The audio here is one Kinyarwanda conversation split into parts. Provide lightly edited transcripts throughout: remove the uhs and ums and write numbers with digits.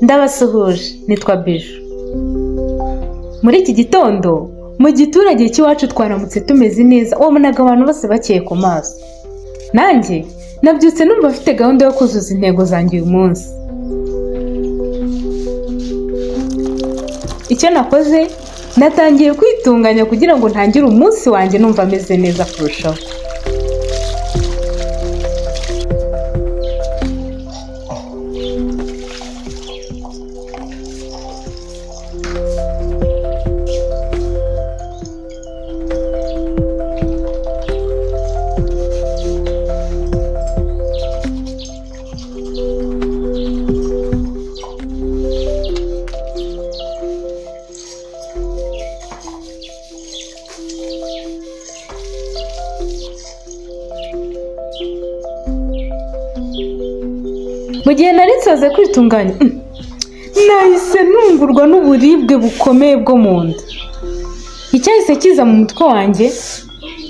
Ndabasuhuje, nitwa Biju. Muri iki gitondo mu giturage cy'iwacu twaramutse tumeze neza, wabonaga abantu bose bakeye ku maso. Nanjye nabyutse numva mfite gahunda yo kuzuza intego zanjye uyu munsi. Icyo nakoze, natangiye kwitunganya kugira ngo ntangire umunsi wanjye numva ameze neza kurushaho. Mu gihe nari nsoze kwitunganya, nahise nungurwa n'uburibwe bukomeye bwo mu nda. Icyahise kiza mu mutwe wanjye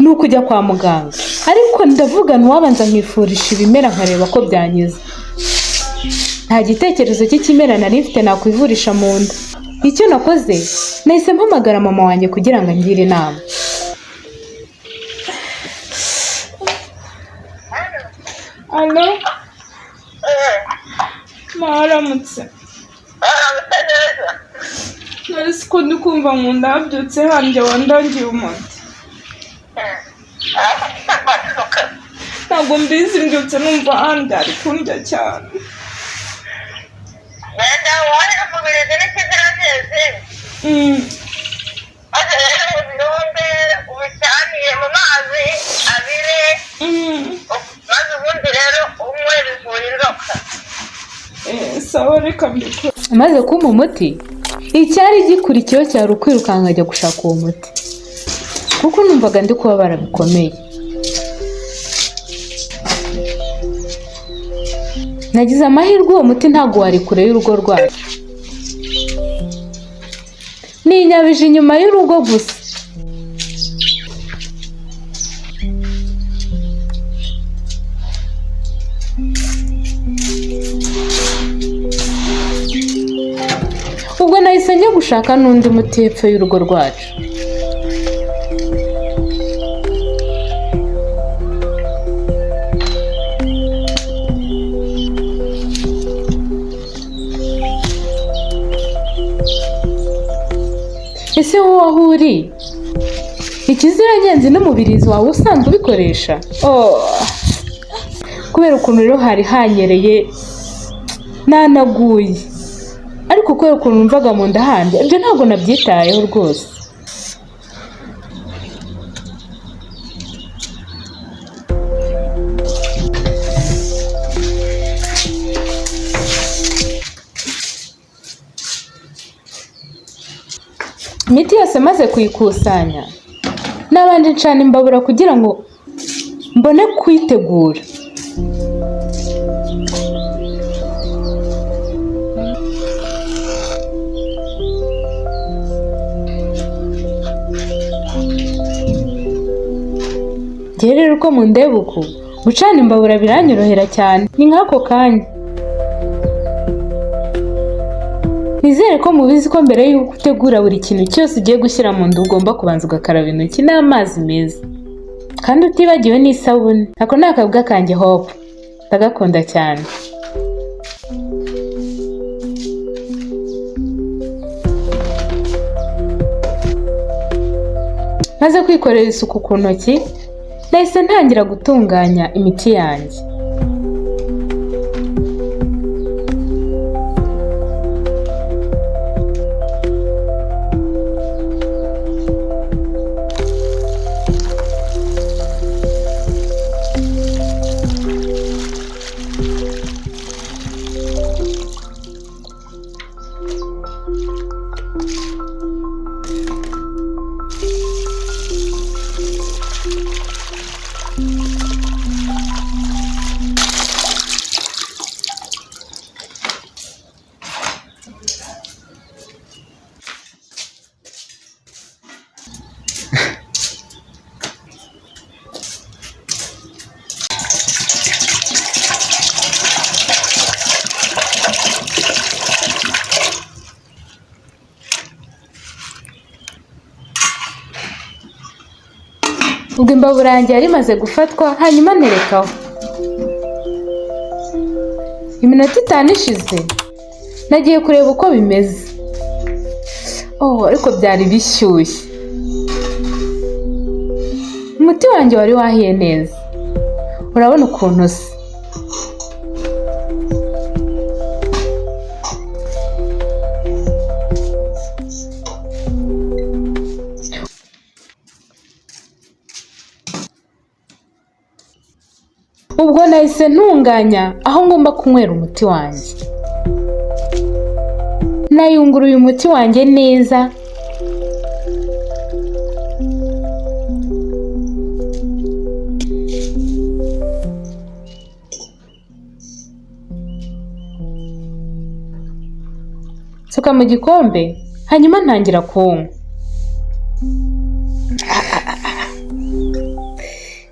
ni ukujya kwa muganga, ariko ndavuga ntiwabanza nkifurisha ibimera nkareba ko byankiza. Nta gitekerezo cy'ikimera nari mfite nakwivurisha mu nda. Icyo nakoze, nahise mpamagara mama wanjye kugira ngo angire inama. Alo, mwaramutse. Waramutse neza. Nari siko ndi kumva mu nda habyutse hanjye wandangiye umuti. Ntabwo mbizi, mbyutse numva hanjye ari kundya cyane. Wenda wahera umubirizi n'ikiziranezi, maze rero ubirunde ubicaniye mu mazi abire, maze ubundi rero unywe, bivura inzoka. Sawa, reka mbikore. Amaze kumpa umuti, icyari gikurikiyeho cyari ukwirukanka nkajya gushaka uwo muti, kuko numvaga ndi kubabara bikomeye. Nagize amahirwe, uwo muti ntabwo wari kure y'urugo rwacu. Ninyabije inyuma y'urugo gusa. Ubwo nahise njya gushaka n'undi muti hepfo y'urugo rwacu. Ese wowe aho uri, ikizirangenzi n'umubirizi wawe usanzwe ubikoresha? Oh. Kubera ukuntu rero hari hanyereye nanaguye, ariko kubera ukuntu numvaga mu nda handya, ibyo ntabwo nabyitayeho rwose. Imiti yose maze kuyikusanya, nabanje ncana imbabura kugira ngo mbone kuyitegura. Njyewe rero uko mundeba uku, gucana imbabura biranyorohera cyane, ni nk'ako kanya. Nizere ko mubizi ko mbere y'uko utegura buri kintu cyose ugiye gushyira mu nda ugomba kubanza ugakaraba intoki n'amazi meza, kandi utibagiwe n'isabune. Ako ni akabwa kanjye Hope, ndagakunda cyane. Maze kwikorera isuku ku ntoki, nahise ntangira gutunganya imiti yanjye. Ubwo imbabura yanjye yari imaze gufatwa, hanyuma nterekaho. Iminota 5 ishize nagiye kureba uko bimeze. Oh, ariko byari bishyushye. Umuti wanjye wari wahiye neza. Urabona ukuntu usa. Ubwo nahise ntunganya aho ngomba kunywera umuti wanjye. Nayunguruye umuti wanjye neza. Nsuka mu gikombe, hanyuma ntangira kuwunywa.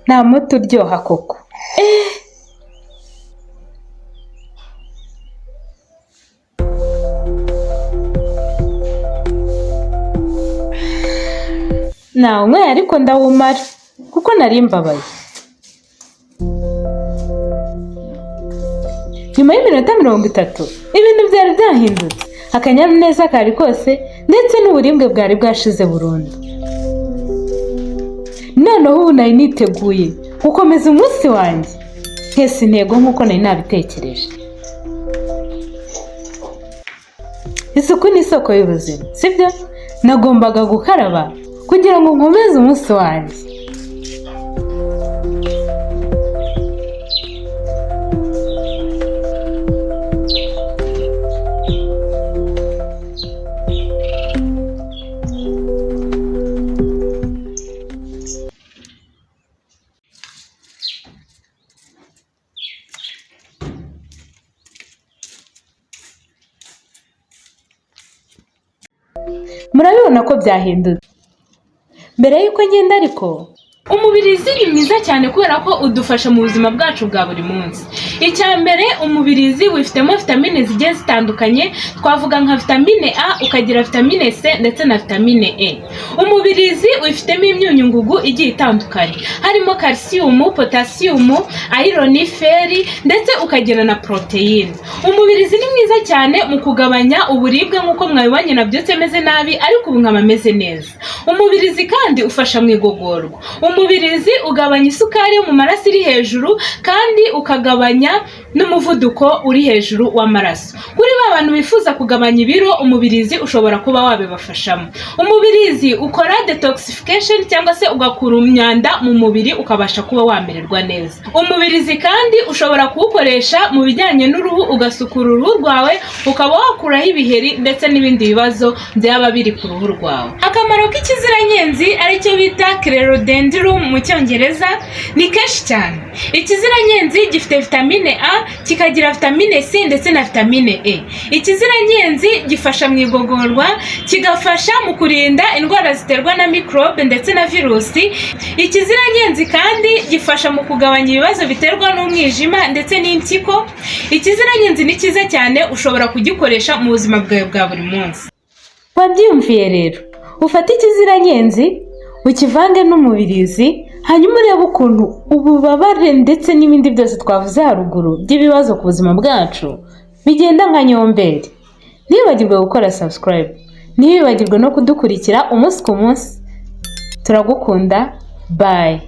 Nta muti uryoha koko. Nawunyweye ariko ndawumara kuko nari mbabaye. Nyuma y'iminota 30 ibintu byari byahindutse. Akanyamuneza kari kose ndetse n'uburibwe bwari bwashize burundu. Noneho ubu nari niteguye gukomeza umunsi wanjye, nkesa intego nk'uko nari nabitekereje. Isuku ni isoko y'ubuzima, sibyo? Nagombaga gukaraba kugira ngo nkomeze umunsi wanjye. Murabibona ko byahindutse. Mbere y'uko ngenda ariko, umubirizi ni mwiza cyane kubera ko udufasha mu buzima bwacu bwa buri munsi. Icya mbere, umubirizi wifitemo vitamine zigiye zitandukanye, twavuga nka vitamine A, ukagira vitamine C ndetse na vitamine E. Umubirizi wifitemo imyunyungugu igiye itandukanye, harimo calcium, potassium, iron, feri ndetse ukagira na poroteyine. Umubirizi ni mwiza cyane mu kugabanya uburibwe nk'uko mwabibonye nabyutse meze nabi ariko ubu nkaba meze neza. Umubirizi kandi ufasha mu igogorwa. Umubirizi ugabanya isukari yo mu maraso iri hejuru kandi ukagabanya n'umuvuduko uri hejuru w'amaraso. Kuri ba bantu bifuza kugabanya ibiro, umubirizi ushobora kuba wabibafashamo. Umubirizi ukora detoxification cyangwa se ugakura imyanda mu mubiri ukabasha kuba wamererwa neza. Umubirizi kandi ushobora kuwukoresha mu bijyanye n'uruhu, ugasukura uruhu rwawe, ukaba wakuraho ibiheri ndetse n'ibindi bibazo byaba biri ku ruhu rwawe. Akamaro k'ikiziranyenzi aricyo bita clerodendrum mu cyongereza ni kenshi cyane. Ikiziranyenzi gifite vitamine A, kikagira vitamine C ndetse na vitamine E. Ikiziranyenzi gifasha mu igogorwa, kigafasha mu kurinda indwara ziterwa na mikorobe ndetse na virusi. Ikiziranyenzi kandi gifasha mu kugabanya ibibazo biterwa n'umwijima ndetse n'impyiko. Ikiziranyenzi ni cyiza cyane, ushobora kugikoresha mu buzima bwawe bwa buri munsi. Wabyiyumviye rero, ufate ikiziranyenzi ukivange n'umubirizi, hanyuma urebe ukuntu ububabare ndetse n'ibindi byose twavuze haruguru by'ibibazo ku buzima bwacu bigenda nka nyomberi. Ntiwibagirwe gukora subscribe, ntiwibagirwe no kudukurikira umunsi ku munsi. Turagukunda, bye.